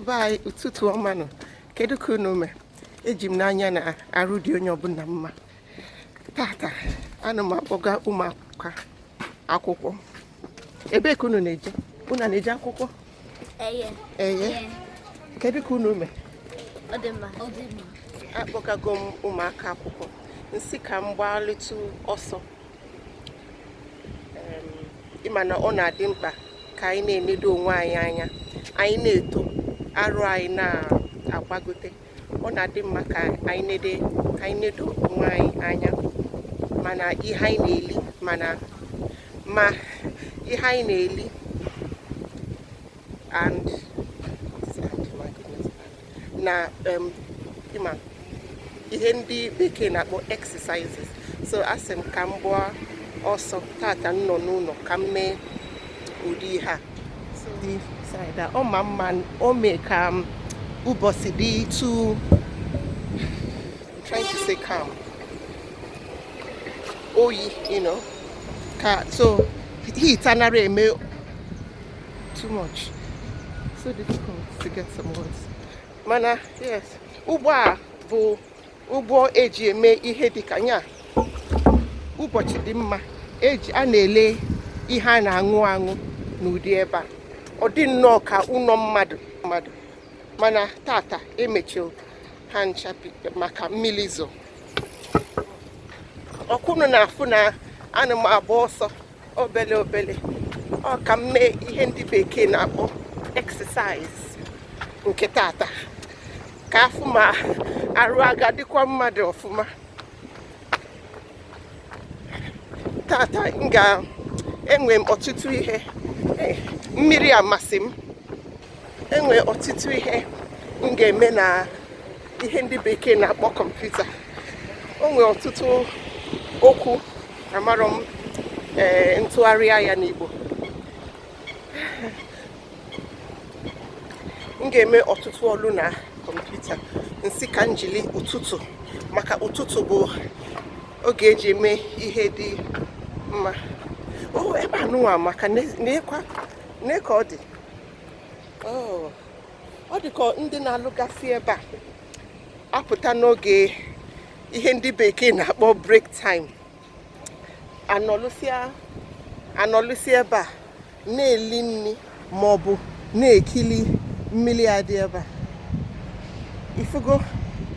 Be anyị, ụtụtụ ọma nụ. Kedu ka unu mee? Eji m n'anya na arụ dị onye ọbụla mma. Tata ana m akpọga ụmụaka akwụkwọ. Ebee ka unu na-eje? Unu na-eje akwụkwọ? Eye. Eye. Kedu ka unu mee? Ọ dị mma. Ọ dị mma. Akpọgago m ụmụaka akwụkwọ, m sị ka m gbalịtụ ọsọ. Ị ma na ọ na-adị mkpa ka anyị na-enedo onwe anyị anya. Anyị na-eto, arụ anyị na-agbagote. Ọ na-adị mma ka anyị nede, ka anyị nedo onwe anyị anya, mana ihe anyị na-eli, mana ma ihe anyị na-eli and my goodness, na ị ma ihe ndị bekee na-akpọ exercises. So asị m ka m gbaa ọsọ tata m nọ n'ụlọ ka m mee ụdị ihe a. So the side a, ọ ma mma, o mee ka m ụbọchị dị too, I'm trying to say calm, oyi, ka so heat anara eme too much, so difficult to get some words. Mana yes, ụgbọ a bụ ụgbọ eji eme ihe dịka nya ụbọchị dị mma, eji a na-ele ihe a na-aṅụ aṅụ n'ụdị ebe a. Ọ dị nnọọ ka ụlọ mmadụ mmadụ, mana tata emechiri ha ncha maka mmiri zo. Ọkwa unu na-afụ na ana m agba ọsọ obele obele, ọ ka m mee ihe ndị bekee na-akpọ exercise nke tata, ka afụ ma arụ aga dịkwa mmadụ ọfụma. Tata m ga-enwe m ọtụtụ ihe. Mmiri amasị m, enwe ọtụtụ ihe m ga-eme na ihe ndị bekee na-akpọ kọmputa. O nwee ọtụtụ okwu amarọ m ntụgharị ya n'Igbo. M ga-eme ọtụtụ ọlụ na kọmputa. M sị ka m jili ụtụtụ, maka ụtụtụ bụ oge eji eme ihe dị mma. O ebe a nụnwa maka nekwa nee ka ọ dị. Ọ dị ka ndị na-alụgasị ebe a apụta n'oge ihe ndị bekee na-akpọ break time, anọlụsịa ebe a na-eli nri ma ọ bụ na-ekili mmiri a dị ebe a. Ifugo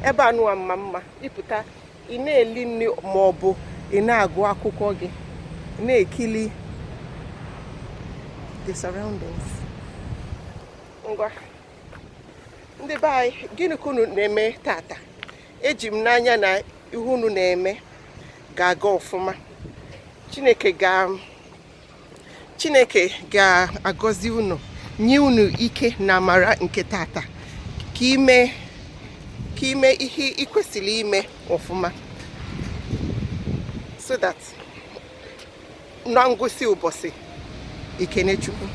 ebe a nụwa mma mma, ịpụta ị na-eli nri ma ọ bụ ị na-agụ akwụkwọ gị, na-ekili the surroundings. Ngwa ndị be anyị, gịnị ka unu na-eme tata? Eji m n'anya na ihe unu na-eme ga-aga ọfụma. Chineke ga-agọzi unu, nye unu ike na amara nke tata ka ime ihe ị kwesịrị ime ọfụma, so that na ngwụsị ụbọchị ikene Chukwu.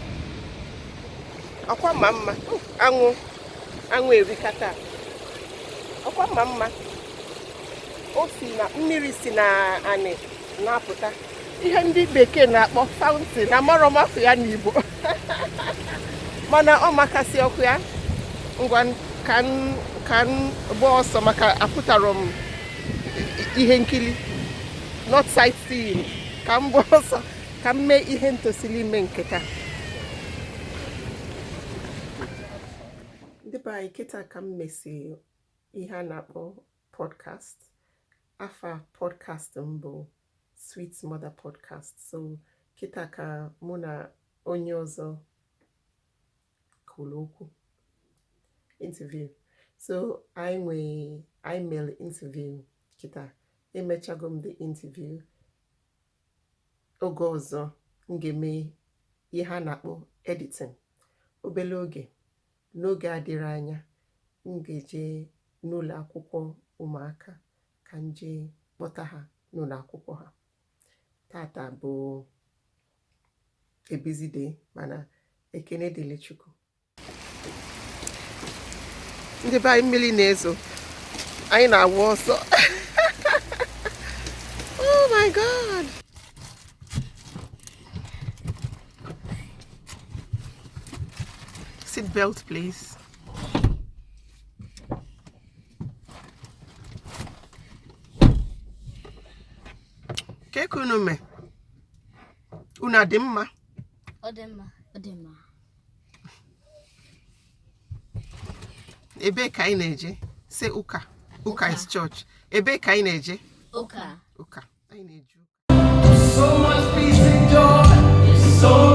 Ọkwa ma mma, anwụ anwụ erika taa. Ọkwa ma mma, o si na mmiri si na anị na-apụta, ihe ndị bekee na-akpọ fountain. Amarọ m afa ya n'Igbo, mana ọ makasị ọkụ ya. Ngwa ka m gbaa ọsọ maka apụtara m ihe nkili, not sightseeing. Ka m gbaa ọsọ ka m mee ihe m tosiri ime nke taa. Ndị be anyị, kịta ka m mesi ihe a na-akpọ podcast. Afa podcast m bụ Sweet Mother Podcast. So kịta ka mụ na onye ọzọ kwuru okwu, interview. So anyị nwee, anyị mere interview kịta, emechago m the interview. Oge ọzọ m ga-eme ihe a na-akpọ editing. Obere oge, n'oge adịrị anya, m ga-eje n'ụlọ akwụkwọ ụmụaka ka m jee kpọta ha n'ụlọ akwụkwọ ha. Tata bụ a busy day, mana ekene dịrị Chukwu. Ndị be anyị, mmiri na-ezo, anyị na-agba ọsọ. Oh my God. Seat belt, please. Ka unu mee? Unu adị mma? Ọ dị mma. Ọ dị mma. Ebee ka anyị na-eje? Say ụka. Ụka is church. Ebee ka anyị na-eje? Ụka. Ụka. Anyị na-eje ụka. So much peace and joy. So